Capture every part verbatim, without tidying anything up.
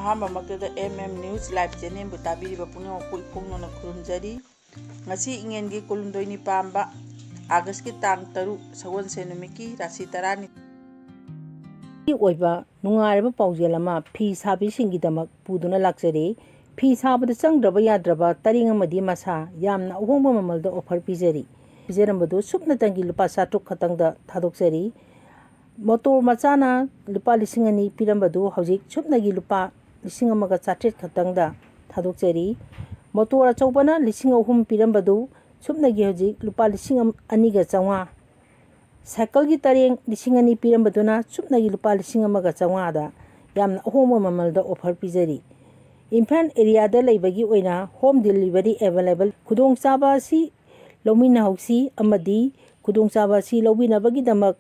ꯑꯍꯥꯟꯕꯃꯛꯇꯗ M M News Live Channelꯕꯨ ꯇꯥꯕꯤꯔꯤꯕ ꯄꯨꯝꯅꯃꯛꯄꯨ ꯏꯐꯣꯡ ꯐꯣꯡꯗꯣꯛꯅ ꯈꯨꯔꯨꯝꯖꯔꯤ꯫ ꯉꯁꯤ ꯏꯉꯦꯟꯒꯤ ꯀꯨꯟꯍꯨꯝꯗꯣꯏꯅꯤ ꯄꯥꯟꯕ ꯑꯥꯒꯁꯀꯤ ꯇꯥꯡ ꯇꯔꯨꯛ ꯁꯒꯣꯜꯁꯦꯟ ꯅꯨꯃꯤꯠꯀꯤ ꯔꯥꯁꯤ ꯇꯔꯥꯅꯤ꯫ ꯑꯣꯏꯕ ꯅꯨꯡꯉꯥꯏꯔꯕ ꯄꯥꯎꯖꯦꯜ ꯑꯃ ꯐꯤ ꯁꯥꯕꯤꯁꯤꯡꯒꯤꯗꯃꯛ ꯄꯨꯗꯨꯅ ꯂꯥꯛꯆꯔꯤ꯫ ꯐꯤ ꯁꯥꯕꯗ ꯆꯪꯗ꯭ꯔꯕ ꯌꯥꯗ꯭ꯔꯕ ꯇꯔꯦꯡ ꯑꯃꯗꯤ ꯃꯁꯥ ꯌꯥꯝꯅ ꯑꯍꯣꯡꯕ ꯃꯃꯜꯗ offer ꯄꯤꯖꯔꯤ꯫ ꯄꯤꯖꯔꯝꯕꯗꯨ ꯁꯨꯞꯅꯇꯪꯒꯤ ꯂꯨꯄꯥ ꯆꯥꯇ꯭ꯔꯨꯛ ꯈꯛꯇꯪꯗ ꯊꯥꯗꯣꯛꯆꯔꯤ꯫ ꯃꯣꯇꯣꯔ ꯃꯆꯥꯅ ꯂꯨꯄꯥ ꯂꯤꯁꯤꯡ ꯑꯅꯤ ꯄꯤꯔꯝꯕꯗꯨ ꯍꯧꯖꯤꯛ ꯁꯨꯞꯅꯒꯤ ꯂꯨꯄꯥ ꯂꯤꯁꯤꯡ ꯑꯃꯒ ꯆꯥꯇ꯭ꯔꯦꯠ ꯈꯛꯇꯪꯗ ꯊꯥꯗꯣꯛꯆꯔꯤ꯫ ꯃꯣꯇꯣꯔ ꯑꯆꯧꯕꯅ ꯂꯤꯁꯤꯡ ꯑꯍꯨꯝ ꯄꯤꯔꯝꯕꯗꯨ ꯁꯨꯞꯅꯒꯤ ꯍꯧꯖꯤꯛ ꯂꯨꯄꯥ ꯂꯤꯁꯤꯡ ꯑꯅꯤꯒ ꯆꯥꯝꯃꯉꯥ꯫ ꯁꯥꯏꯀꯜꯒꯤ ꯇꯔꯦꯡ ꯂꯤꯁꯤꯡ ꯑꯅꯤ ꯄꯤꯔꯝꯕꯗꯨꯅ ꯁꯨꯞꯅꯒꯤ ꯂꯨꯄꯥ ꯂꯤꯁꯤꯡ ꯑꯃꯒ ꯆꯥꯝꯃꯉꯥꯗ ꯌꯥꯝꯅ ꯑꯍꯣꯡꯕ ꯃꯃꯜꯗ offer ꯄꯤꯖꯔꯤ꯫ ꯏꯝꯐꯥꯜ areaꯗ ꯂꯩꯕꯒꯤ ꯑꯣꯏꯅ home delivery available꯫ ꯈꯨꯗꯣꯡꯆꯥꯕ ꯑꯁꯤ ꯂꯧꯃꯤꯟꯅꯍꯧꯁꯤ ꯑꯃꯗꯤ ꯈꯨꯗꯣꯡꯆꯥꯕ ꯑꯁꯤ ꯂꯧꯕꯤꯅꯕꯒꯤꯗꯃꯛ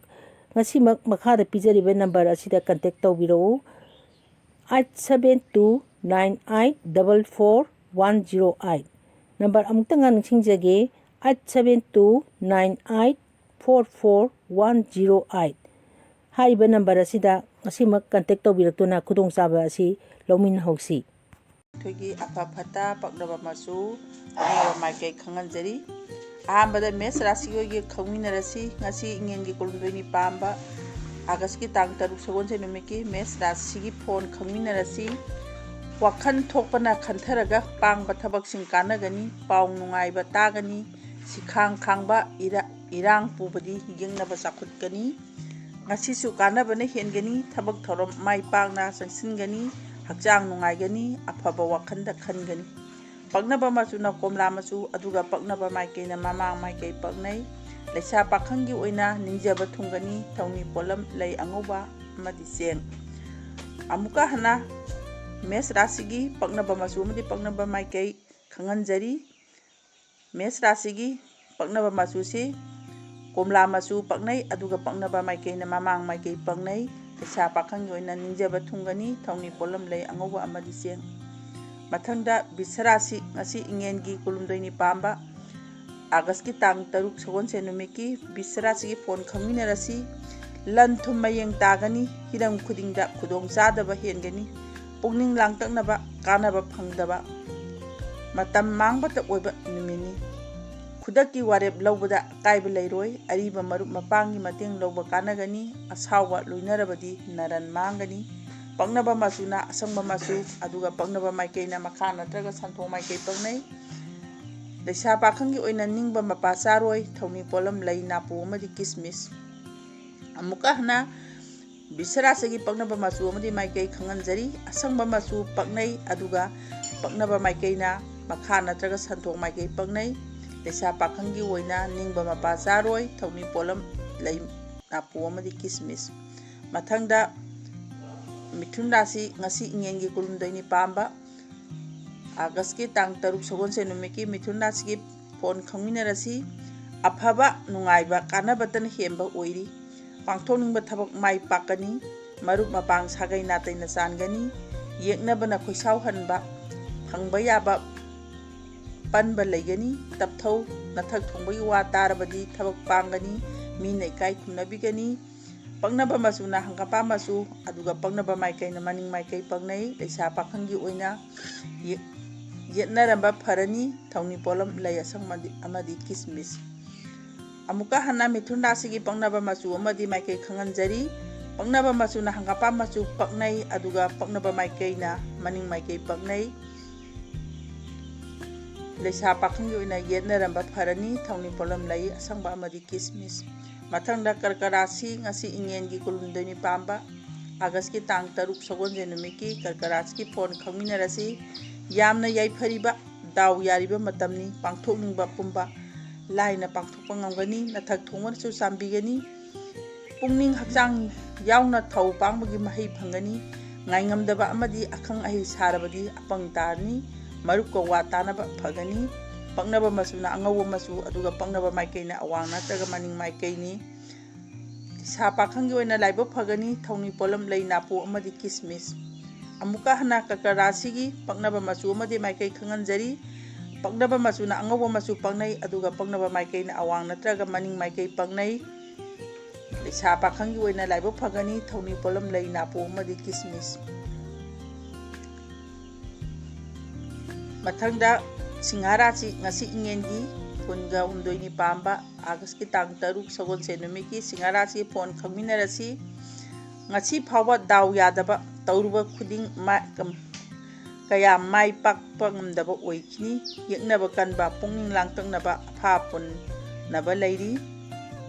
ꯉꯁꯤꯃꯛ ꯃꯈꯥꯗ ꯄꯤꯖꯔꯤꯕ number ꯑꯁꯤꯗ contact ꯇꯧꯕꯤꯔꯛꯎ, eight seven two nine eight double four one zero eight꯫ Number ꯑꯃꯨꯛꯇꯪꯒ ꯅꯤꯡꯁꯤꯡꯖꯒꯦ, eight seven two nine eight four four one zero eight꯫ ꯍꯥꯏꯔꯤꯕ number ꯑꯁꯤꯗ ꯉꯁꯤꯃꯛ contact ꯇꯧꯕꯤꯔꯛꯇꯨꯅ ꯈꯨꯗꯣꯡꯆꯥꯕ ꯑꯁꯤ ꯂꯧꯃꯤꯟꯅꯍꯧꯁꯤ꯫ ꯑꯩꯈꯣꯏꯒꯤ ꯑꯐ ꯐꯠꯇ, ꯄꯛꯅꯕ ꯃꯆꯨ, ꯄꯛꯅꯕ ꯃꯥꯏꯀꯩ ꯈꯪꯍꯟꯖꯔꯤ꯫ ꯑꯍꯥꯟꯕꯗ ꯃꯦꯁ ꯔꯥꯁꯤꯒꯤ ꯑꯣꯏꯒꯦ ꯈꯪꯃꯤꯟꯅꯔꯁꯤ꯫ ꯉꯁꯤ ꯏꯉꯦꯟꯒꯤ ꯀꯨꯟꯍꯨꯝꯗꯣꯏꯅꯤ ꯄꯥꯟꯕ ꯑꯥꯒꯁꯀꯤ ꯇꯥꯡ ꯇꯔꯨꯛ ꯁꯒꯣꯜꯁꯦꯟ ꯅꯨꯃꯤꯠꯀꯤ ꯃꯦꯁ ꯔꯥꯁꯤꯒꯤ ꯐꯣꯟ ꯈꯪꯃꯤꯟꯅꯔꯁꯤ꯫ ꯋꯥꯈꯜ ꯊꯣꯛꯄꯅ ꯈꯟꯊꯔꯒ ꯄꯥꯡꯕ ꯊꯕꯛꯁꯤꯡ ꯀꯥꯟꯅꯒꯅꯤ꯫ ꯄꯥꯎ ꯅꯨꯡꯉꯥꯏꯕ ꯇꯥꯒꯅꯤ꯫ ꯁꯤꯈꯥꯡ ꯈꯥꯡꯕ ꯏꯔꯥ-, ꯏꯔꯥꯡ ꯄꯨꯕꯗꯤ ꯌꯦꯡꯅꯕ ꯆꯥꯎꯈꯠꯀꯅꯤ꯫ ꯉꯁꯤꯁꯨ ꯀꯥꯟꯅꯕꯅ ꯍꯦꯟꯒꯅꯤ꯫ ꯊꯕꯛ ꯊꯧꯔꯝ ꯃꯥꯏ ꯄꯥꯛꯅ ꯆꯪꯁꯤꯟꯒꯅꯤ꯫ ꯍꯛꯆꯥꯡ ꯅꯨꯡꯉꯥꯏꯒꯅꯤ꯫ ꯑꯐꯕ ꯋꯥꯈꯜꯗ ꯈꯟꯒꯅꯤ꯫ ꯄꯛꯅꯕ ꯃꯆꯨꯅ ꯀꯣꯝꯂꯥ ꯃꯆꯨ, ꯑꯗꯨꯒ ꯄꯛꯅꯕ ꯃꯥꯏꯀꯩꯅ ꯃꯃꯥꯡ ꯃꯥꯏꯀꯩ ꯄꯛꯅꯩ꯫ ꯂꯩꯁꯥ ꯄꯥꯈꯪꯒꯤ ꯑꯣꯏꯅ ꯅꯤꯡꯖꯕ ꯊꯨꯡꯒꯅꯤ꯫ ꯊꯧꯅꯤ ꯄꯣꯠꯂꯝ ꯂꯩ ꯑꯉꯧꯕ ꯑꯃꯗꯤ ꯆꯦꯡ꯫ ꯑꯃꯨꯛꯀ ꯍꯟꯅ ꯃꯦꯁ ꯔꯥꯁꯤꯒꯤ ꯄꯛꯅꯕ ꯃꯆꯨ ꯑꯃꯗꯤ ꯄꯛꯅꯕ ꯃꯥꯏꯀꯩ ꯈꯪꯍꯟꯖꯔꯤ꯫ ꯃꯦꯁ ꯔꯥꯁꯤꯒꯤ ꯄꯛꯅꯕ ꯃꯆꯨꯁꯤ ꯀꯣꯝꯂꯥ ꯃꯆꯨ ꯄꯛꯅꯩ, ꯑꯗꯨꯒ ꯄꯛꯅꯕ ꯃꯥꯏꯀꯩꯅ ꯃꯃꯥꯡ ꯃꯥꯏꯀꯩ ꯄꯛꯅꯩ꯫ ꯂꯩꯁꯥ ꯄꯥꯈꯪꯒꯤ ꯑꯣꯏꯅ ꯅꯤꯡꯖꯕ ꯊꯨꯡꯒꯅꯤ꯫ ꯊꯧꯅꯤ ꯄꯣꯠꯂꯝ ꯂꯩ ꯑꯉꯧꯕ ꯑꯃꯗꯤ ꯆꯦꯡ꯫ ꯃꯊꯪꯗ ꯕꯤꯁ ꯔꯥꯁꯤ, ꯉꯁꯤ ꯏꯉꯦꯟꯒꯤ ꯀꯨꯟꯍꯨꯝꯗꯣꯏꯅꯤ ꯄꯥꯟꯕ ꯑꯥꯒꯁꯀꯤ ꯇꯥꯡ ꯇꯔꯨꯛ ꯁꯒꯣꯜꯁꯦꯟ ꯅꯨꯃꯤꯠꯀꯤ ꯕꯤꯁ ꯔꯥꯁꯤꯒꯤ ꯐꯣꯟ ꯈꯪꯃꯤꯟꯅꯔꯁꯤ꯫ ꯂꯟ ꯊꯨꯝ ꯃꯌꯦꯡ ꯇꯥꯒꯅꯤ꯫ ꯍꯤꯔꯝ ꯈꯨꯗꯤꯡꯗ ꯈꯨꯗꯣꯡ ꯆꯥꯗꯕ ꯍꯦꯟꯒꯅꯤ꯫ ꯄꯨꯛꯅꯤꯡ ꯂꯥꯡꯇꯛꯅꯕ, ꯀꯥꯟꯅꯕ ꯐꯪꯗꯕ, ꯃꯇꯝ ꯃꯥꯡꯕꯇ ꯑꯣꯏꯕ ꯅꯨꯃꯤꯠꯅꯤ꯫ ꯈꯨꯗꯛꯀꯤ ꯋꯥꯔꯦꯞ ꯂꯧꯕꯗ ꯑꯀꯥꯏꯕ ꯂꯩꯔꯣꯏ꯫ ꯑꯔꯤꯕ ꯃꯔꯨꯞ ꯃꯄꯥꯡꯒꯤ ꯃꯇꯦꯡ ꯂꯧꯕ ꯀꯥꯟꯅꯒꯅꯤ꯫ ꯑꯁꯥꯎꯕ ꯂꯣꯏꯅꯔꯕꯗꯤ ꯅꯔꯟ ꯃꯥꯡꯒꯅꯤ꯫ ꯄꯛꯅꯕ ꯃꯆꯨꯅ ꯑꯁꯪꯕ ꯃꯆꯨ, ꯑꯗꯨꯒ ꯄꯛꯅꯕ ꯃꯥꯏꯀꯩꯅ ꯃꯈꯥ ꯅꯠꯇ꯭ꯔꯒ ꯁꯟꯊꯣꯛ ꯃꯥꯏꯀꯩ ꯄꯛꯅꯩ꯫ ꯂꯩꯁꯥ ꯄꯥꯈꯪꯒꯤ ꯑꯣꯏꯅ ꯅꯤꯡꯕ ꯃꯄꯥ ꯆꯥꯔꯣꯏ꯫ ꯊꯧꯅꯤ ꯄꯣꯠꯂꯝ ꯂꯩ, ꯅꯥꯄꯨ ꯑꯃꯗꯤ ꯀꯤꯁꯃꯤꯁ꯫ ꯑꯃꯨꯛꯀ ꯍꯟꯅ ꯕꯤꯁꯔꯥꯁꯤꯒꯤ ꯄꯛꯅꯕ ꯃꯆꯨ ꯑꯃꯗꯤ ꯃꯥꯏꯀꯩ ꯈꯪꯍꯟꯖꯔꯤ꯫ ꯑꯁꯪꯕ ꯃꯆꯨ ꯄꯛꯅꯩ, ꯑꯗꯨꯒ ꯄꯛꯅꯕ ꯃꯥꯏꯀꯩꯅ ꯃꯈꯥ ꯅꯠꯇ꯭ꯔꯒ ꯁꯟꯊꯣꯛ ꯃꯥꯏꯀꯩ ꯄꯛꯅꯩ꯫ ꯂꯩꯁꯥ ꯄꯥꯈꯪꯒꯤ ꯑꯣꯏꯅ ꯅꯤꯡꯕ ꯃꯄꯥ ꯆꯥꯔꯣꯏ꯫ ꯊꯧꯅꯤ ꯄꯣꯠꯂꯝ ꯂꯩ, ꯅꯥꯄꯨ ꯑꯃꯗꯤ ꯀꯤꯁꯃꯤꯁ꯫ ꯃꯊꯪꯗ ꯃꯤꯊꯨꯟ ꯔꯥꯁꯤ, ꯉꯁꯤ ꯏꯉꯦꯟꯒꯤ ꯀꯨꯟꯍꯨꯝꯗꯣꯏꯅꯤ ꯄꯥꯟꯕ꯫ ꯑꯥꯒꯁꯀꯤ ꯇꯥꯡ ꯇꯔꯨꯛ ꯁꯒꯣꯜꯁꯦꯟ ꯅꯨꯃꯤꯠꯀꯤ ꯃꯤꯊꯨꯟ ꯔꯥꯁꯤꯒꯤ ꯐꯣꯟ ꯈꯪꯃꯤꯟꯅꯔꯁꯤ꯫ ꯑꯐꯕ, ꯅꯨꯡꯉꯥꯏꯕ, ꯀꯥꯟꯅꯕꯇꯅ ꯍꯦꯟꯕ ꯑꯣꯏꯔꯤ꯫ ꯄꯥꯡꯊꯣꯛꯅꯤꯡꯕ ꯊꯕꯛ ꯃꯥꯏ ꯄꯥꯛꯀꯅꯤ꯫ ꯃꯔꯨꯞ ꯃꯄꯥꯡ ꯁꯥꯒꯩ ꯅꯥꯇꯩꯅ ꯆꯥꯟꯒꯅꯤ꯫ ꯌꯦꯛꯅꯕꯅ ꯈꯣꯏꯁꯥꯎꯍꯟꯕ, ꯐꯪꯕ ꯌꯥꯕ ꯄꯟꯕ ꯂꯩꯒꯅꯤ꯫ ꯇꯞꯊꯧ, ꯅꯊꯛ ꯊꯣꯡꯕꯒꯤ ꯋꯥ ꯇꯥꯔꯕꯗꯤ ꯊꯕꯛ ꯄꯥꯡꯒꯅꯤ, ꯃꯤꯅ ꯏꯀꯥꯏ ꯈꯨꯝꯅꯕꯤꯒꯅꯤ꯫ ꯄꯛꯅꯕ ꯃꯆꯨꯅ ꯍꯪꯒꯥꯝꯄꯥꯜ ꯃꯆꯨ, ꯑꯗꯨꯒ ꯄꯛꯅꯕ ꯃꯥꯏꯀꯩꯅ ꯃꯅꯤꯡ ꯃꯥꯏꯀꯩ ꯄꯛꯅꯩ꯫ ꯂꯩꯁꯥ ꯄꯥꯈꯪꯒꯤ ꯑꯣꯏꯅ ꯌꯦ-, ꯌꯦꯠꯅꯔꯝꯕ ꯐꯔꯅꯤ꯫ ꯊꯧꯅꯤ ꯄꯣꯠꯂꯝ ꯂꯩ ꯑꯁꯪꯕ ꯑꯃꯗꯤ ꯀꯤꯁꯃꯤꯁ꯫ ꯑꯃꯨꯛꯀ ꯍꯟꯅ ꯃꯤꯊꯨꯟ ꯔꯥꯁꯤꯒꯤ ꯄꯛꯅꯕ ꯃꯆꯨ ꯑꯃꯗꯤ ꯃꯥꯏꯀꯩ ꯈꯪꯍꯟꯖꯔꯤ꯫ ꯄꯛꯅꯕ ꯃꯆꯨꯅ ꯍꯪꯒꯥꯝꯄꯥꯜ ꯃꯆꯨ ꯄꯛꯅꯩ, ꯑꯗꯨꯒ ꯄꯛꯅꯕ ꯃꯥꯏꯀꯩꯅ ꯃꯅꯤꯡ ꯃꯥꯏꯀꯩ ꯄꯛꯅꯩ꯫ ꯂꯩꯁꯥ ꯄꯥꯈꯪꯒꯤ ꯑꯣꯏꯅ ꯌꯦꯠꯅꯔꯝꯕ ꯐꯔꯅꯤ꯫ ꯊꯧꯅꯤ ꯄꯣꯠꯂꯝ ꯂꯩ ꯑꯁꯪꯕ ꯑꯃꯗꯤ ꯀꯤꯁꯃꯤꯁ꯫ ꯃꯊꯪꯗ ꯀꯔꯀ ꯔꯥꯁꯤ, ꯉꯁꯤ ꯏꯉꯦꯟꯒꯤ ꯀꯨꯟꯍꯨꯝꯗꯣꯏꯅꯤ ꯄꯥꯟꯕ, ꯑꯥꯒꯁꯀꯤ ꯇꯥꯡ ꯇꯔꯨꯛ ꯁꯒꯣꯜꯁꯦꯟ ꯅꯨꯃꯤꯠꯀꯤ ꯀꯔꯀ ꯔꯥꯁꯤꯒꯤ ꯐꯣꯟ ꯈꯪꯃꯤꯟꯅꯔꯁꯤ꯫ ꯌꯥꯝꯅ ꯌꯥꯏꯐꯔꯤꯕ, ꯗꯥꯎ ꯌꯥꯔꯤꯕ ꯃꯇꯝꯅꯤ꯫ ꯄꯥꯡꯊꯣꯛꯅꯤꯡꯕ ꯄꯨꯝꯕ ꯂꯥꯏꯅ ꯄꯥꯡꯊꯣꯛꯄ ꯉꯝꯒꯅꯤ꯫ ꯅꯊꯛ ꯊꯣꯡꯕꯅꯁꯨ ꯆꯥꯟꯕꯤꯒꯅꯤ꯫ ꯄꯨꯛꯅꯤꯡ ꯍꯛꯆꯥꯡ ꯌꯥꯎꯅ ꯊꯧ ꯄꯥꯡꯕꯒꯤ ꯃꯍꯩ ꯐꯪꯒꯅꯤ꯫ ꯉꯥꯏꯉꯝꯗꯕ ꯑꯃꯗꯤ ꯑꯈꯪ ꯑꯍꯩ ꯁꯥꯔꯕꯗꯤ ꯑꯄꯪ ꯇꯥꯔꯅꯤ꯫ ꯃꯔꯨꯞꯀ ꯋꯥ ꯇꯥꯅꯕ ꯐꯒꯅꯤ꯫ ꯄꯛꯅꯕ ꯃꯆꯨꯅ ꯑꯉꯧꯕ ꯃꯆꯨ, ꯑꯗꯨꯒ ꯄꯛꯅꯕ ꯃꯥꯏꯀꯩꯅ ꯑꯋꯥꯡ ꯅꯠꯇ꯭ꯔꯒ ꯃꯅꯤꯡ ꯃꯥꯏꯀꯩꯅꯤ꯫ ꯂꯩꯁꯥ ꯄꯥꯈꯪꯒꯤ ꯑꯣꯏꯅ ꯂꯥꯏꯕꯛ ꯐꯒꯅꯤ꯫ ꯊꯧꯅꯤ ꯄꯣꯠꯂꯝ ꯂꯩ, ꯅꯥꯄꯨ ꯑꯃꯗꯤ ꯀꯤꯁꯃꯤꯁ꯫ ꯑꯃꯨꯛꯀ ꯍꯟꯅ ꯀꯔꯀ ꯔꯥꯁꯤꯒꯤ ꯄꯛꯅꯕ ꯃꯆꯨ ꯑꯃꯗꯤ ꯃꯥꯏꯀꯩ ꯈꯪꯍꯟꯖꯔꯤ꯫ ꯄꯛꯅꯕ ꯃꯆꯨꯅ ꯑꯉꯧꯕ ꯃꯆꯨ ꯄꯛꯅꯩ, ꯑꯗꯨꯒ ꯄꯛꯅꯕ ꯃꯥꯏꯀꯩꯅ ꯑꯋꯥꯡ ꯅꯠꯇ꯭ꯔꯒ ꯃꯅꯤꯡ ꯃꯥꯏꯀꯩ ꯄꯛꯅꯩ꯫ ꯂꯩꯁꯥ ꯄꯥꯈꯪꯒꯤ ꯑꯣꯏꯅ ꯂꯥꯏꯕꯛ ꯐꯒꯅꯤ꯫ ꯊꯧꯅꯤ ꯄꯣꯠꯂꯝ ꯂꯩ, ꯅꯥꯄꯨ ꯑꯃꯗꯤ ꯀꯤꯁꯃꯤꯁ꯫ ꯃꯊꯪꯗ ꯁꯤꯡꯍꯥ ꯔꯥꯁꯤ, ꯉꯁꯤ ꯏꯉꯦꯟꯒꯤ ꯀꯨꯟꯒ ꯍꯨꯝꯗꯣꯏꯅꯤ ꯄꯥꯟꯕ, ꯑꯥꯒꯁꯀꯤ ꯇꯥꯡ ꯇꯔꯨꯛ ꯁꯒꯣꯜꯁꯦꯟ ꯅꯨꯃꯤꯠꯀꯤ ꯁꯤꯡꯍꯥ ꯔꯥꯁꯤꯒꯤ ꯐꯣꯟ ꯈꯪꯃꯤꯟꯅꯔꯁꯤ꯫ ꯉꯁꯤ ꯐꯥꯎꯕ ꯗꯥꯎ ꯌꯥꯗꯕ, ꯇꯧꯔꯨꯕ ꯈꯨꯗꯤꯡ ꯃꯥ-, ꯀꯝ-, ꯀꯌꯥ ꯃꯥꯏ ꯄꯥꯛꯄ ꯉꯝꯗꯕ ꯑꯣꯏꯈꯤꯅꯤ꯫ ꯌꯦꯛꯅꯕ ꯀꯟꯕ, ꯄꯨꯛꯅꯤꯡ ꯂꯥꯡꯇꯛꯅꯕ, ꯑꯐꯥ ꯄꯨꯟꯅꯕ ꯂꯩꯔꯤ꯫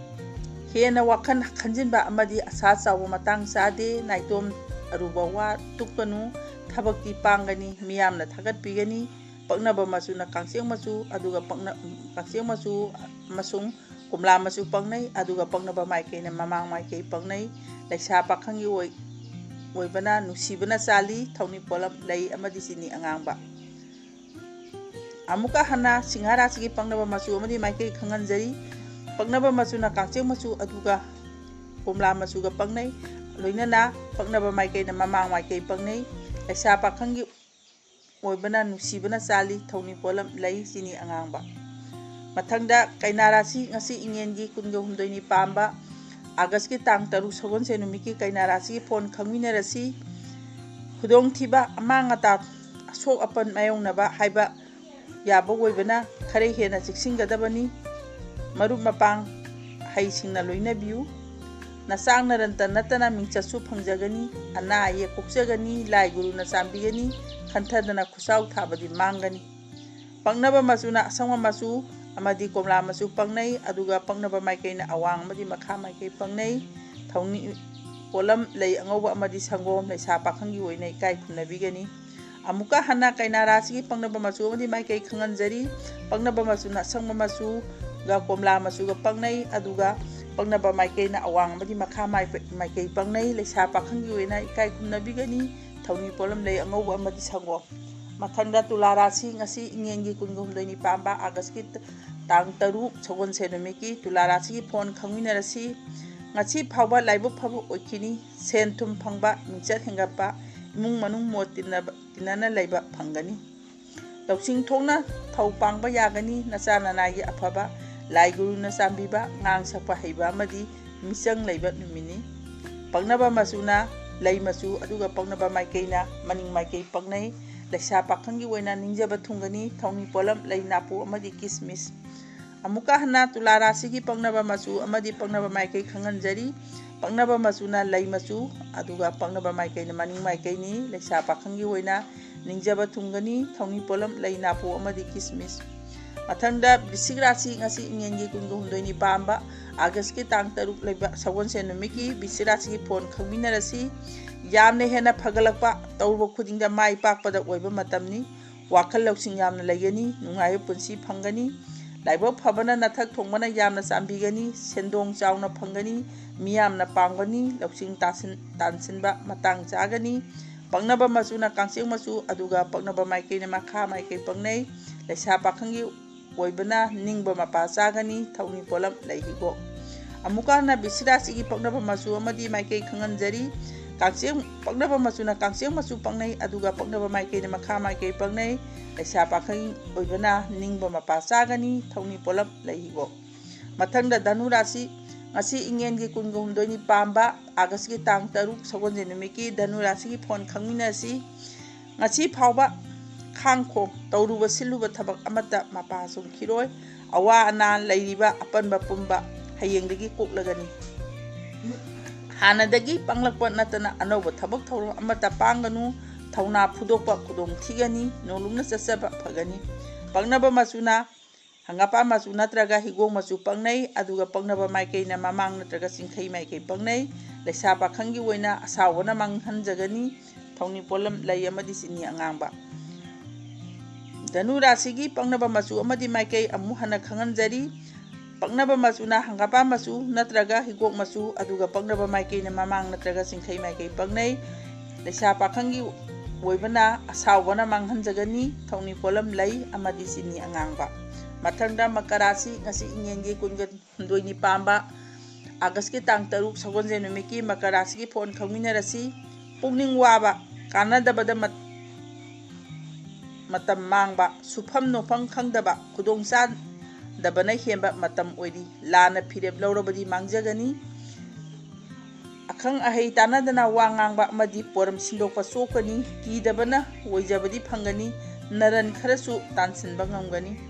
ꯍꯦꯟꯅ ꯋꯥꯈꯜ ꯈꯟꯖꯤꯟꯕ ꯑꯃꯗꯤ ꯑꯁꯥ ꯆꯥꯎꯕ ꯃꯇꯥꯡ ꯆꯥꯗꯦ꯫ ꯅꯥꯏꯇꯣꯝ ꯑꯔꯨꯕ ꯋꯥ ꯇꯨꯛꯀꯅꯨ꯫ ꯊꯕꯛꯇꯤ ꯄꯥꯡꯒꯅꯤ, ꯃꯤꯌꯥꯝꯅ ꯊꯥꯒꯠꯄꯤꯒꯅꯤ꯫ ꯄꯛꯅꯕ ꯃꯆꯨꯅ ꯀꯥꯡꯆꯦꯡ ꯃꯆꯨ, ꯑꯗꯨꯒ ꯄꯛꯅ-, ꯀꯥꯡꯆꯦꯡ ꯃꯆꯨ ꯑꯃꯁꯨꯡ ꯀꯣꯝꯂꯥ ꯃꯆꯨ ꯄꯛꯅꯩ, ꯑꯗꯨꯒ ꯄꯛꯅꯕ ꯃꯥꯏꯀꯩꯅ ꯃꯃꯥꯡ ꯃꯥꯏꯀꯩ ꯄꯛꯅꯩ꯫ ꯂꯩꯁꯥ ꯄꯥꯈꯪꯒꯤ ꯑꯣꯏ-, ꯑꯣꯏꯕꯅ ꯅꯨꯡꯁꯤꯕꯅ ꯆꯥꯜꯂꯤ, ꯊꯧꯅꯤ ꯄꯣꯠꯂꯝ, ꯂꯩ ꯑꯃꯗꯤ ꯆꯤꯅꯤ ꯑꯉꯥꯡꯕ꯫ ꯑꯃꯨꯛꯀ ꯍꯟꯅ ꯁꯤꯡꯍꯥ ꯔꯥꯁꯤꯒꯤ ꯄꯛꯅꯕ ꯃꯆꯨ ꯑꯃꯗꯤ ꯃꯥꯏꯀꯩ ꯈꯪꯍꯟꯖꯔꯤ꯫ ꯄꯛꯅꯕ ꯃꯆꯨꯅ ꯀꯥꯡꯆꯦꯡ ꯃꯆꯨ, ꯑꯗꯨꯒ ꯀꯣꯝꯂꯥ ꯃꯆꯨꯒ ꯄꯛꯅꯩ, ꯂꯣꯏꯅꯅ ꯄꯛꯅꯕ ꯃꯥꯏꯀꯩꯅ ꯃꯃꯥꯡ ꯃꯥꯏꯀꯩ ꯄꯛꯅꯩ꯫ ꯂꯩꯁꯥ ꯄꯥꯈꯪꯒꯤ ꯑꯣꯏꯕꯅ ꯅꯨꯡꯁꯤꯕꯅ ꯆꯥꯜꯂꯤ, ꯊꯧꯅꯤ ꯄꯣꯠꯂꯝ, ꯂꯩ, ꯆꯤꯅꯤ ꯑꯉꯥꯡꯕ꯫ ꯃꯊꯪꯗ ꯀꯩꯅꯥ ꯔꯥꯁꯤ, ꯉꯁꯤ ꯏꯉꯦꯟꯒꯤ ꯀꯨꯟꯒ ꯍꯨꯝꯗꯣꯏꯅꯤ ꯄꯥꯟꯕ, ꯑꯥꯒꯁꯀꯤ ꯇꯥꯡ ꯇꯔꯨꯛ ꯁꯒꯣꯜꯁꯦꯟ ꯅꯨꯃꯤꯠꯀꯤ ꯀꯩꯅꯥ ꯔꯥꯁꯤꯒꯤ ꯐꯣꯟ ꯈꯪꯃꯤꯟꯅꯔꯁꯤ꯫ ꯈꯨꯗꯣꯡꯊꯤꯕ, ꯑꯃꯥꯡ ꯑꯇꯥ, ꯑꯁꯣꯛ ꯑꯄꯟ ꯃꯥꯌꯣꯛꯅꯕ ꯍꯥꯏꯕ ꯌꯥꯕ ꯑꯣꯏꯕꯅ ꯈꯔ ꯍꯦꯟꯅ ꯆꯦꯛꯁꯤꯟꯒꯗꯕꯅꯤ꯫ ꯃꯔꯨꯞ ꯃꯄꯥꯡ ꯍꯩꯁꯤꯡꯅ ꯂꯣꯏꯅꯕꯤꯌꯨ꯫ ꯅꯆꯥꯛ ꯅꯔꯟꯇ ꯅꯠꯇꯅ ꯃꯤꯡꯆꯠꯁꯨ ꯐꯪꯖꯒꯅꯤ꯫ ꯑꯅꯥ ꯑꯌꯦꯛ ꯀꯣꯛꯆꯒꯅꯤ꯫ ꯂꯥꯏ ꯒꯨꯔꯨꯅ ꯆꯥꯟꯕꯤꯒꯅꯤ꯫ ꯈꯟꯊꯗꯅ ꯈꯨꯠꯆꯥꯎ ꯊꯥꯕꯗꯤ ꯃꯥꯡꯒꯅꯤ꯫ ꯄꯛꯅꯕ ꯃꯆꯨꯅ ꯑꯁꯪꯕ ꯃꯆꯨ ꯑꯃꯗꯤ ꯀꯣꯝꯂꯥ ꯃꯆꯨ ꯄꯛꯅꯩ, ꯑꯗꯨꯒ ꯄꯛꯅꯕ ꯃꯥꯏꯀꯩꯅ ꯑꯋꯥꯡ ꯑꯃꯗꯤ ꯃꯈꯥ ꯃꯥꯏꯀꯩ ꯄꯛꯅꯩ꯫ ꯊꯧꯅꯤ ꯄꯣꯠꯂꯝ ꯂꯩ ꯑꯉꯧꯕ ꯑꯃꯗꯤ ꯁꯪꯒꯣꯝ꯫ ꯂꯩꯁꯥ ꯄꯥꯈꯪꯒꯤ ꯑꯣꯏꯅ ꯏꯀꯥꯏ ꯈꯨꯝꯅꯕꯤꯒꯅꯤ꯫ ꯑꯃꯨꯛꯀ ꯍꯟꯅ ꯀꯩꯅꯥ ꯔꯥꯁꯤꯒꯤ ꯄꯛꯅꯕ ꯃꯆꯨ ꯑꯃꯗꯤ ꯃꯥꯏꯀꯩ ꯈꯪꯍꯟꯖꯔꯤ꯫ ꯄꯛꯅꯕ ꯃꯆꯨꯅ ꯑꯁꯪꯕ ꯃꯆꯨꯒ ꯀꯣꯝꯂꯥ ꯃꯆꯨꯒ ꯄꯛꯅꯩ, ꯑꯗꯨꯒ ꯄꯛꯅꯕ ꯃꯥꯏꯀꯩꯅ ꯑꯋꯥꯡ ꯑꯃꯗꯤ ꯃꯈꯥ ꯃꯥꯏ-, ꯃꯥꯏꯀꯩ ꯄꯛꯅꯩ꯫ ꯂꯩꯁꯥ ꯄꯥꯈꯪꯒꯤ ꯑꯣꯏꯅ ꯏꯀꯥꯏ ꯈꯨꯝꯅꯕꯤꯒꯅꯤ꯫ ꯊꯧꯅꯤ ꯄꯣꯠꯂꯝ ꯂꯩ ꯑꯉꯧꯕ ꯑꯃꯗꯤ ꯁꯪꯒꯣꯝ꯫ ꯃꯊꯪꯗ ꯇꯨꯂꯥ ꯔꯥꯁꯤ, ꯉꯁꯤ ꯏꯉꯦꯟꯒꯤ ꯀꯨꯟꯒ ꯍꯨꯝꯗꯣꯏꯅꯤ ꯄꯥꯟꯕ, ꯑꯥꯒꯁꯀꯤ ꯇ-, ꯇꯥꯡ ꯇꯔꯨꯛ ꯁꯒꯣꯜꯁꯦꯟ ꯅꯨꯃꯤꯠꯀꯤ ꯇꯨꯂꯥ ꯔꯥꯁꯤꯒꯤ ꯐꯣꯟ ꯈꯪꯃꯤꯟꯅꯔꯁꯤ꯫ ꯉꯁꯤ ꯐꯥꯎꯕ ꯂꯥꯏꯕꯛ ꯐꯕ ꯑꯣꯏꯈꯤꯅꯤ꯫ ꯁꯦꯟ ꯊꯨꯝ ꯐꯪꯕ, ꯃꯤꯡꯆꯠ ꯍꯦꯟꯒꯠꯄ, ꯏꯃꯨꯡ ꯃꯅꯨꯡ ꯃꯣꯠ ꯇꯤꯟꯅꯕ, ꯇꯤꯟꯅꯅ ꯂꯩꯕ ꯐꯪꯒꯅꯤ꯫ ꯂꯧꯁꯤꯡ ꯊꯣꯛꯅ ꯊꯧ ꯄꯥꯡꯕ ꯌꯥꯒꯅꯤ꯫ ꯅꯆꯥ ꯅꯅꯥꯏꯒꯤ ꯑꯐꯕ, ꯂꯥꯏ ꯒꯨꯔꯨꯅ ꯆꯥꯟꯕꯤꯕ, ꯉꯥꯡ ꯁꯛꯄ ꯍꯩꯕ ꯑꯃꯗꯤ ꯃꯤꯆꯪ ꯂꯩꯕ ꯅꯨꯃꯤꯠꯅꯤ꯫ ꯄꯛꯅꯕ ꯃꯆꯨꯅ ꯂꯩ ꯃꯆꯨ, ꯑꯗꯨꯒ ꯄꯛꯅꯕ ꯃꯥꯏꯀꯩꯅ ꯃꯅꯤꯡ ꯃꯥꯏꯀꯩ ꯄꯛꯅꯩ꯫ ꯂꯩꯁꯥ ꯄꯥꯈꯪꯒꯤ ꯑꯣꯏꯅ ꯅꯤꯡꯖꯕ ꯊꯨꯡꯒꯅꯤ꯫ ꯊꯧꯅꯤ ꯄꯣꯠꯂꯝ ꯂꯩ, ꯅꯥꯄꯨ ꯑꯃꯗꯤ ꯀꯤꯁꯃꯤꯁ꯫ ꯑꯃꯨꯛꯀ ꯍꯟꯅ ꯇꯨꯂꯥ ꯔꯥꯁꯤꯒꯤ ꯄꯛꯅꯕ ꯃꯆꯨ ꯑꯃꯗꯤ ꯄꯛꯅꯕ ꯃꯥꯏꯀꯩ ꯈꯪꯍꯟꯖꯔꯤ꯫ ꯄꯛꯅꯕ ꯃꯆꯨꯅ ꯂꯩ ꯃꯆꯨ, ꯑꯗꯨꯒ ꯄꯛꯅꯕ ꯃꯥꯏꯀꯩꯅ ꯃꯅꯤꯡ ꯃꯥꯏꯀꯩꯅꯤ꯫ ꯂꯩꯁꯥ ꯄꯥꯈꯪꯒꯤ ꯑꯣꯏꯅ ꯅꯤꯡꯖꯕ ꯊꯨꯡꯒꯅꯤ꯫ ꯊꯧꯅꯤ ꯄꯣꯠꯂꯝ ꯂꯩ, ꯅꯥꯄꯨ ꯑꯃꯗꯤ ꯀꯤꯁꯃꯤꯁ꯫ ꯃꯊꯪꯗ ꯕ꯭ꯔꯤꯁꯤꯛ ꯔꯥꯁꯤ, ꯉꯁꯤ ꯏꯉꯦꯟꯒꯤ ꯀꯨꯟꯒ ꯍꯨꯝꯗꯣꯏꯅꯤ ꯄꯥꯟꯕ, ꯑꯥꯒꯁꯀꯤ ꯇꯥꯡ ꯇꯔꯨꯛ ꯂꯩꯕ ꯁꯒꯣꯜꯁꯦꯟ ꯅꯨꯃꯤꯠꯀꯤ ꯕ꯭ꯔꯤꯁꯤꯛ ꯔꯥꯁꯤꯒꯤ ꯐꯣꯟ ꯈꯪꯃꯤꯟꯅꯔꯁꯤ꯫ ꯌꯥꯝꯅ ꯍꯦꯟꯅ ꯐꯒꯠꯂꯛꯄ, ꯇꯧꯔꯨꯕ ꯈꯨꯗꯤꯡꯗ ꯃꯥꯏ ꯄꯥꯛꯄꯗ ꯑꯣꯏꯕ ꯃꯇꯝꯅꯤ꯫ ꯋꯥꯈꯜ ꯂꯧꯁꯤꯡ ꯌꯥꯝꯅ ꯂꯩꯒꯅꯤ꯫ ꯅꯨꯡꯉꯥꯏꯕ ꯄꯨꯟꯁꯤ ꯐꯪꯒꯅꯤ꯫ ꯂꯥꯏꯕꯛ ꯐꯕꯅ ꯅꯊꯛ ꯊꯣꯡꯕꯅ ꯌꯥꯝꯅ ꯆꯥꯟꯕꯤꯒꯅꯤ꯫ ꯁꯦꯟꯗꯣꯡ ꯆꯥꯎꯅ ꯐꯪꯒꯅꯤ꯫ ꯃꯤꯌꯥꯝꯅ ꯄꯥꯝꯒꯅꯤ꯫ ꯂꯧꯁꯤꯡ ꯇꯥꯁꯤꯟ-, ꯇꯥꯟꯁꯤꯟꯕ ꯃꯇꯥꯡ ꯆꯥꯒꯅꯤ꯫ ꯄꯛꯅꯕ ꯃꯆꯨꯅ ꯀꯥꯡꯆꯦꯛ ꯃꯆꯨ, ꯑꯗꯨꯒ ꯄꯛꯅꯕ ꯃꯥꯏꯀꯩꯅ ꯃꯈꯥ ꯃꯥꯏꯀꯩ ꯄꯛꯅꯩ꯫ ꯂꯩꯁꯥ ꯄꯥꯈꯪꯒꯤ ꯑꯣꯏꯕꯅ ꯅꯤꯡꯕ ꯃꯄꯥ ꯆꯥꯒꯅꯤ꯫ ꯊꯧꯅꯤ ꯄꯣꯠꯂꯝ ꯂꯩ, ꯍꯤꯒꯣꯛ꯫ ꯑꯃꯨꯛꯀ ꯍꯟꯅ ꯕ꯭ꯔꯤꯁꯤꯛ ꯔꯥꯁꯤꯒꯤ ꯄꯛꯅꯕ ꯃꯆꯨ ꯑꯃꯗꯤ ꯃꯥꯏꯀꯩ ꯈꯪꯍꯟꯖꯔꯤ꯫ ꯀꯥꯡꯆꯦꯛ, ꯄꯛꯅꯕ ꯃꯆꯨꯅ ꯀꯥꯡꯆꯦꯛ ꯃꯆꯨ ꯄꯛꯅꯩ, ꯑꯗꯨꯒ ꯄꯛꯅꯕ ꯃꯥꯏꯀꯩꯅ ꯃꯈꯥ ꯃꯥꯏꯀꯩ ꯄꯛꯅꯩ꯫ ꯂꯩꯁꯥ ꯄꯥꯈꯪ ꯑꯣꯏꯕꯅ ꯅꯤꯡꯕ ꯃꯄꯥ ꯆꯥꯒꯅꯤ꯫ ꯊꯧꯅꯤ ꯄꯣꯠꯂꯝ ꯂꯩ, ꯍꯤꯒꯣꯛ꯫ ꯃꯊꯪꯗ ꯙꯅꯨ ꯔꯥꯁꯤ, ꯉꯁꯤ ꯏꯉꯦꯟꯒꯤ ꯀꯨꯟꯒ ꯍꯨꯝꯗꯣꯏꯅꯤ ꯄꯥꯟꯕ, ꯑꯥꯒꯁꯀꯤ ꯇꯥꯡ ꯇꯔꯨꯛ ꯁꯒꯣꯜꯁꯦꯟ ꯅꯨꯃꯤꯠꯀꯤ ꯙꯅꯨ ꯔꯥꯁꯤꯒꯤ ꯐꯣꯟ ꯈꯪꯃꯤꯟꯅꯁꯤ꯫ ꯉꯁꯤ ꯐꯥꯎꯕ ꯈꯥꯡꯈꯣ, ꯇꯧꯔꯨꯕ ꯁꯤꯜꯂꯨꯕ ꯊꯕꯛ ꯑꯃꯠꯇ ꯃꯄꯥ ꯆꯨꯝꯈꯤꯔꯣꯏ꯫ ꯑꯋꯥ ꯑꯅꯥ ꯂꯩꯔꯤꯕ ꯑꯄꯟꯕ ꯄꯨꯝꯕ ꯍꯌꯦꯡꯗꯒꯤ ꯀꯣꯛꯂꯒꯅꯤ꯫ ꯍꯥꯟꯅꯗꯒꯤ ꯄꯥꯡꯂꯛꯄ ꯅꯠꯇꯅ ꯑꯅꯧꯕ ꯊꯕꯛ ꯊꯧꯔꯝ ꯑꯃꯠꯇ ꯄꯥꯡꯒꯅꯨ꯫ ꯊꯧꯅꯥ ꯐꯨꯗꯣꯛꯄ ꯈꯨꯗꯣꯡ ꯊꯤꯒꯅꯤ꯫ ꯅꯣꯡꯂꯨꯛꯅ ꯆꯠꯆꯕ ꯐꯒꯅꯤ꯫ ꯄꯛꯅꯕ ꯃꯆꯨꯅ ꯍꯪꯒꯥꯄꯥ ꯃꯆꯨ ꯅꯠꯇ꯭ꯔꯒ ꯍꯤꯒꯣꯛ ꯃꯆꯨ ꯄꯛꯅꯩ, ꯑꯗꯨꯒ ꯄꯛꯅꯕ ꯃꯥꯏꯀꯩꯅ ꯃꯃꯥꯡ ꯅꯠꯇ꯭ꯔꯒ ꯆꯤꯡꯈꯩ ꯃꯥꯏꯀꯩ ꯄꯛꯅꯩ꯫ ꯂꯩꯁꯥ ꯄꯥꯈꯪꯒꯤ ꯑꯣꯏꯅ ꯑꯁꯥꯎꯕꯅ ꯃꯥꯡꯍꯟꯖꯒꯅꯤ꯫ ꯊꯧꯅꯤ ꯄꯣꯠꯂꯝ ꯂꯩ ꯑꯃꯗꯤ ꯆꯤꯅꯤ ꯑꯉꯥꯡꯕ꯫ ꯙꯅꯨ ꯔꯥꯁꯤꯒꯤ ꯄꯛꯅꯕ ꯃꯆꯨ ꯑꯃꯗꯤ ꯃꯥꯏꯀꯩ ꯑꯃꯨꯛ ꯍꯟꯅ ꯈꯪꯍꯟꯖꯔꯤ꯫ ꯄꯛꯅꯕ ꯃꯆꯨꯅ ꯍꯪꯒꯥꯄꯥ ꯃꯆꯨ ꯅꯠꯇ꯭ꯔꯒ ꯍꯤꯒꯣꯛ ꯃꯆꯨ, ꯑꯗꯨꯒ ꯄꯛꯅꯕ ꯃꯥꯏꯀꯩꯅ ꯃꯃꯥꯡ ꯅꯠꯇ꯭ꯔꯒ ꯆꯤꯡꯈꯩ ꯃꯥꯏꯀꯩ ꯄꯛꯅꯩ꯫ ꯂꯩꯁꯥ ꯄꯥꯈꯪꯒꯤ ꯑꯣꯏꯕꯅ ꯑꯁꯥꯎꯕꯅ ꯃꯥꯡꯍꯟꯖꯒꯅꯤ꯫ ꯊꯧꯅꯤ ꯄꯣꯠꯂꯝ ꯂꯩ ꯑꯃꯗꯤ ꯆꯤꯅꯤ ꯑꯉꯥꯡꯕ꯫ ꯃꯊꯪꯗ ꯃꯀꯔ ꯔꯥꯁꯤ, ꯉꯁꯤ ꯏꯉꯦꯟꯒꯤ ꯀꯨꯟꯒ ꯍꯨꯝꯗꯣꯏꯅꯤ ꯄꯥꯟꯕ, ꯑꯥꯒꯁꯀꯤ ꯇꯥꯡ ꯇꯔꯨꯛ ꯁꯒꯣꯜꯁꯦꯟ ꯅꯨꯃꯤꯠꯀꯤ ꯃꯀꯔ ꯔꯥꯁꯤꯒꯤ ꯐꯣꯟ ꯈꯪꯃꯤꯟꯅꯔꯁꯤ꯫ ꯄꯨꯛꯅꯤꯡ ꯋꯥꯕ, ꯀꯥꯟꯅꯗꯕꯗ ꯃꯠ-, ꯃꯇꯝ ꯃꯥꯡꯕ, ꯁꯨꯐꯝ ꯅꯣꯐꯝ ꯈꯪꯗꯕ, ꯈꯨꯗꯣꯡ ꯆꯥꯗꯕꯅ ꯍꯦꯟꯕ ꯃꯇꯝ ꯑꯣꯏꯔꯤ꯫ ꯂꯥꯟꯅ ꯐꯤꯔꯦꯞ ꯂꯧꯔꯕꯗꯤ ꯃꯥꯡꯖꯒꯅꯤ꯫ ꯑꯈꯪ ꯑꯍꯩ ꯇꯥꯟꯅꯗꯅ ꯋꯥ ꯉꯥꯡꯕ ꯑꯃꯗꯤ ꯄꯣꯔꯝ ꯁꯤꯟꯗꯣꯛꯄ ꯆꯣꯛꯀꯅꯤ꯫ ꯀꯤꯗꯕꯅ ꯑꯣꯏꯖꯕꯗꯤ ꯐꯪꯒꯅꯤ꯫ ꯅꯔꯟ ꯈꯔꯁꯨ ꯇꯥꯟꯁꯤꯟꯕ ꯉꯝꯒꯅꯤ꯫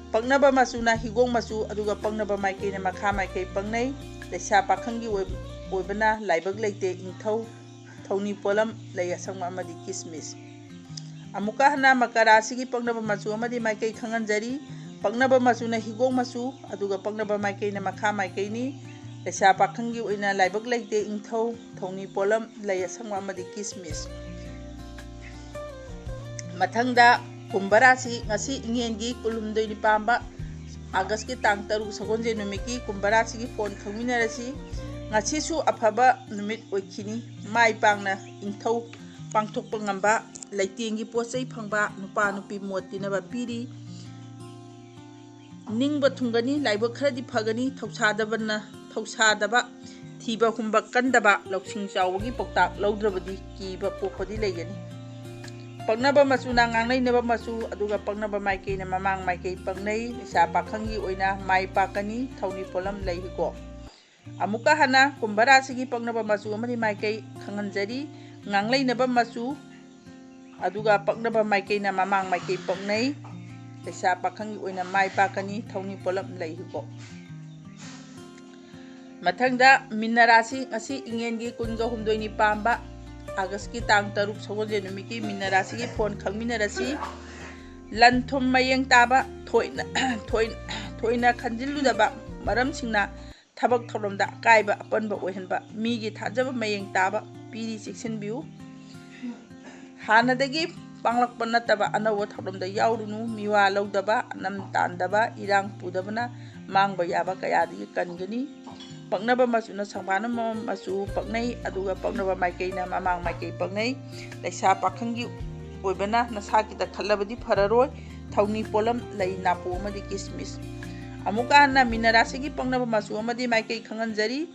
ꯄꯛꯅꯕ ꯃꯆꯨꯅ ꯍꯤꯒꯣꯛ ꯃꯆꯨ, ꯑꯗꯨꯒ ꯄꯛꯅꯕ ꯃꯥꯏꯀꯩꯅ ꯃꯈꯥ ꯃꯥꯏꯀꯩ ꯄꯛꯅꯩ꯫ ꯂꯩꯁꯥ ꯄꯥꯈꯪꯒꯤ ꯑꯣꯏ-, ꯑꯣꯏꯕꯅ ꯂꯥꯏꯕꯛ ꯂꯩꯇꯦ, ꯏꯪꯊꯧ, ꯊꯧꯅꯤ ꯄꯣꯂꯝ, ꯂꯩ ꯑꯁꯪꯕ ꯑꯃꯗꯤ ꯀꯤꯁꯃꯤꯁ꯫ ꯑꯃꯨꯛꯀ ꯍꯟꯅ ꯃꯀꯔꯥ ꯔꯥꯁꯤꯒꯤ ꯄꯛꯅꯕ ꯃꯆꯨ ꯑꯃꯗꯤ ꯃꯥꯏꯀꯩ ꯈꯪꯍꯟꯖꯔꯤ꯫ ꯄꯛꯅꯕ ꯃꯆꯨꯅ ꯍꯤꯒꯣꯛ ꯃꯆꯨ, ꯑꯗꯨꯒ ꯄꯛꯅꯕ ꯃꯥꯏꯀꯩꯅ ꯃꯈꯥ ꯃꯥꯏꯀꯩꯅꯤ꯫ ꯂꯩꯁꯥ ꯄꯥꯈꯪꯒꯤ ꯑꯣꯏꯅ ꯂꯥꯏꯕꯛ ꯂꯩꯇꯦ, ꯏꯪꯊꯧ, ꯊꯧꯅꯤ ꯄꯣꯂꯝ, ꯂꯩ ꯑꯁꯪꯕ ꯑꯃꯗꯤ ꯀꯤꯁꯃꯤꯁ꯫ ꯃꯊꯪꯗ ꯀꯨꯝꯚ ꯔꯥꯁꯤ, ꯉꯁꯤ ꯏꯉꯦꯟꯒꯤ ꯀꯨꯟꯍꯨꯝꯗꯣꯏꯅꯤ ꯄꯥꯟꯕ, ꯑꯥꯒꯁꯀꯤ ꯇꯥꯡ ꯇꯔꯨꯛ ꯁꯒꯣꯜꯁꯦꯟ ꯅꯨꯃꯤꯠꯀꯤ ꯀꯨꯝꯚ ꯔꯥꯁꯤꯒꯤ ꯐꯣꯟ ꯈꯪꯃꯤꯟꯅꯔꯁꯤ꯫ ꯉꯁꯤꯁꯨ ꯑꯐꯕ ꯅꯨꯃꯤꯠ ꯑꯣꯏꯈꯤꯅꯤ꯫ ꯃꯥꯏ ꯄꯥꯛꯅ ꯏꯪꯊꯧ ꯄꯥꯡꯊꯣꯛꯄ ꯉꯝꯕ, ꯂꯩꯇꯦꯡꯒꯤ ꯄꯣꯠ ꯆꯩ ꯐꯪꯕ, ꯅꯨꯄꯥ ꯅꯨꯄꯤ ꯃꯣꯠ ꯇꯤꯟꯅꯕ ꯄꯤꯔꯤ꯫ ꯅꯤꯡꯕ ꯊꯨꯡꯒꯅꯤ, ꯂꯥꯏꯕꯛ ꯈꯔꯗꯤ ꯐꯒꯅꯤ꯫ ꯊꯧꯁꯥꯗꯕꯅ, ꯊꯧꯁꯥꯗꯕ, ꯊꯤꯕ ꯍꯨꯝꯕ ꯀꯟꯗꯕ, ꯂꯧꯁꯤꯡ ꯆꯥꯎꯕꯒꯤ ꯄꯥꯎꯇꯥꯛ ꯂꯧꯗ꯭ꯔꯕꯗꯤ ꯀꯤꯕ ꯄꯣꯛꯄꯗꯤ ꯂꯩꯒꯅꯤ꯫ ꯄꯛꯅꯕ ꯃꯆꯨꯅ ꯉꯥꯡꯂꯩꯅꯕ ꯃꯆꯨ, ꯑꯗꯨꯒ ꯄꯛꯅꯕ ꯃꯥꯏꯀꯩꯅ ꯃꯃꯥꯡ ꯃꯥꯏꯀꯩ ꯄꯛꯅꯩ꯫ ꯂꯩꯁꯥ ꯄꯥꯈꯪꯒꯤ ꯑꯣꯏꯅ ꯃꯥꯏ ꯄꯥꯛꯀꯅꯤ꯫ ꯊꯧꯅꯤ ꯄꯣꯂꯝ ꯂꯩ ꯍꯤꯒꯣꯛ꯫ ꯑꯃꯨꯛꯀ ꯍꯟꯅ ꯀꯨꯝꯚ ꯔꯥꯁꯤꯒꯤ ꯄꯛꯅꯕ ꯃꯆꯨ ꯑꯃꯗꯤ ꯃꯥꯏꯀꯩ ꯈꯪꯍꯟꯖꯔꯤ꯫ ꯉꯥꯡꯂꯩꯅꯕ ꯃꯆꯨ, ꯑꯗꯨꯒ ꯄꯛꯅꯕ ꯃꯥꯏꯀꯩꯅ ꯃꯃꯥꯡ ꯃꯥꯏꯀꯩ ꯄꯛꯅꯩ꯫ ꯂꯩꯁꯥ ꯄꯥꯈꯪꯒꯤ ꯑꯣꯏꯅ ꯃꯥꯏ ꯄꯥꯛꯀꯅꯤ꯫ ꯊꯧꯅꯤ ꯄꯣꯂꯝ ꯂꯩ ꯍꯤꯒꯣꯛ꯫ ꯃꯊꯪꯗ ꯃꯤꯅ ꯔꯥꯁꯤ, ꯉꯁꯤ ꯏꯉꯦꯟꯒꯤ ꯀꯨꯟꯒ ꯍꯨꯝꯗꯣꯏꯅꯤ ꯄꯥꯟꯕ, ꯑꯥꯒꯁꯀꯤ ꯇꯥꯡ ꯇꯔꯨꯛ ꯁꯒꯣꯜꯁꯦꯟ ꯅꯨꯃꯤꯠꯀꯤ ꯃꯤꯅ ꯔꯥꯁꯤꯒꯤ ꯐꯣꯟ ꯈꯪꯃꯤꯟꯅꯔꯁꯤ꯫ ꯂꯟ ꯊꯨꯝ ꯃꯌꯦꯡ ꯇꯥꯕ, ꯊꯣꯏꯅ, ꯊꯣꯏ-, ꯊꯣꯏꯅ ꯈꯟꯖꯤꯜꯂꯨꯗꯕ ꯃꯔꯝꯁꯤꯡꯅ ꯊꯕꯛ ꯊꯧꯔꯝꯗ ꯑꯀꯥꯏꯕ ꯑꯄꯟꯕ ꯑꯣꯏꯍꯟꯕ, ꯃꯤꯒꯤ ꯊꯥꯖꯕ ꯃꯌꯦꯡ ꯇꯥꯕ ꯄꯤꯔꯤ, ꯆꯦꯛꯁꯤꯟꯕꯤꯌꯨ꯫ ꯍꯥꯟꯅꯗꯒꯤ ꯄꯥꯡꯂꯛꯄ ꯅꯠꯇꯕ ꯑꯅꯧꯕ ꯊꯧꯔꯝꯗ ꯌꯥꯎꯔꯨꯅꯨ꯫ ꯃꯤꯋꯥ ꯂꯧꯗꯕ, ꯑꯅꯝ ꯇꯥꯟꯗꯕ, ꯏꯔꯥꯡ ꯄꯨꯗꯕꯅ ꯃꯥꯡꯕ ꯌꯥꯕ ꯀꯌꯥꯗꯒꯤ ꯀꯟꯒꯅꯤ꯫ ꯄꯛꯅꯕ ꯃꯆꯨꯅ ꯁꯪꯕꯥꯅꯕ ꯃꯆꯨ ꯄꯛꯅꯩ, ꯑꯗꯨꯒ ꯄꯛꯅꯕ ꯃꯥꯏꯀꯩꯅ ꯃꯃꯥꯡ ꯃꯥꯏꯀꯩ ꯄꯛꯅꯩ꯫ ꯂꯩꯁꯥ ꯄꯥꯈꯪꯒꯤ ꯑꯣꯏꯕꯅ ꯅꯁꯥꯒꯤꯗ ꯈꯜꯂꯕꯗꯤ ꯐꯔꯔꯣꯏ꯫ ꯊꯧꯅꯤ ꯄꯣꯂꯝ ꯂꯩ ꯅꯥꯄꯨ ꯑꯃꯗꯤ ꯀꯤꯁꯃꯤꯁ꯫ ꯑꯃꯨꯛꯀ ꯍꯟꯅ ꯃꯤꯅ ꯔꯥꯁꯤꯒꯤ ꯄꯛꯅꯕ ꯃꯆꯨ ꯑꯃꯗꯤ ꯃꯥꯏꯀꯩ ꯈꯪꯍꯟꯖꯔꯤ꯫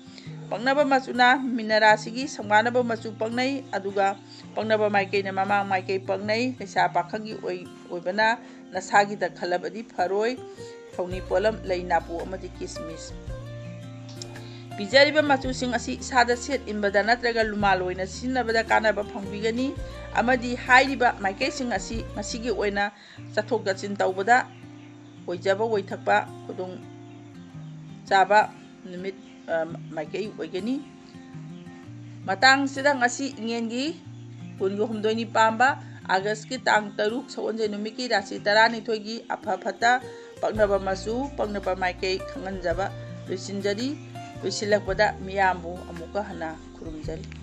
ꯄꯛꯅꯕ ꯃꯆꯨꯅ ꯃꯤꯅ ꯔꯥꯁꯤꯒꯤ ꯁꯪꯕꯥꯅꯕ ꯃꯆꯨ ꯄꯛꯅꯩ, ꯑꯗꯨꯒ ꯄꯛꯅꯕ ꯃꯥꯏꯀꯩꯅ ꯃꯃꯥꯡ ꯃꯥꯏꯀꯩ ꯄꯛꯅꯩ꯫ ꯂꯩꯁꯥ ꯄꯥꯈꯪꯒꯤ ꯑꯣꯏ-, ꯑꯣꯏꯕꯅ ꯅꯁꯥꯒꯤꯗ ꯈꯜꯂꯕꯗꯤ ꯐꯔꯣꯏ꯫ ꯊꯧꯅꯤ ꯄꯣꯂꯝ ꯂꯩ ꯅꯥꯄꯨ ꯑꯃꯗꯤ ꯀꯤꯁꯃꯤꯁ꯫ ꯄꯤꯖꯔꯤꯕ ꯃꯆꯨꯁꯤꯡ ꯑꯁꯤ ꯏꯁꯥꯗ ꯁꯦꯠ ꯏꯟꯕꯗ ꯅꯠꯇ꯭ꯔꯒ ꯂꯨꯃꯥꯜ ꯑꯣꯏꯅ ꯁꯤꯖꯤꯟꯅꯕꯗ ꯀꯥꯟꯅꯕ ꯐꯪꯕꯤꯒꯅꯤ, ꯑꯃꯗꯤ ꯍꯥꯏꯔꯤꯕ ꯃꯥꯏꯀꯩꯁꯤꯡ ꯑꯁꯤ ꯃꯁꯤꯒꯤ ꯑꯣꯏꯅ ꯆꯠꯊꯣꯛ ꯆꯠꯁꯤꯟ ꯇꯧꯕꯗ ꯑꯣꯏꯖꯕ ꯑꯣꯏꯊꯛꯄ ꯈꯨꯗꯣꯡ ꯆꯥꯕ ꯅꯨꯃꯤꯠ, ꯑ, ꯃꯥꯏꯀꯩ ꯑꯣꯏꯒꯅꯤ꯫ ꯃꯇꯥꯡꯁꯤꯗ ꯉꯁꯤ ꯏꯉꯦꯟꯒꯤ ꯀꯨꯟꯒ ꯍꯨꯝꯗꯣꯏꯅꯤ ꯄꯥꯟꯕ ꯑꯥꯒꯁꯀꯤ ꯇꯥꯡ ꯇꯔꯨꯛ ꯁꯒꯣꯜꯁꯦꯟ ꯅꯨꯃꯤꯠꯀꯤ ꯔꯥꯁꯤ ꯇꯔꯥꯅꯤꯊꯣꯏꯒꯤ ꯑꯐ ꯐꯠꯇ, ꯄꯛꯅꯕ ꯃꯆꯨ, ꯄꯛꯅꯕ ꯃꯥꯏꯀꯩ ꯈꯪꯍꯟꯖꯕ ꯂꯣꯏꯁꯤꯟꯖꯔꯤ꯫ ꯂꯣꯏꯁꯤꯜꯂꯛꯄꯗ ꯃꯤꯌꯥꯝꯕꯨ ꯑꯃꯨꯛꯀ ꯍꯟꯅ ꯈꯨꯔꯨꯝꯖꯔꯤ꯫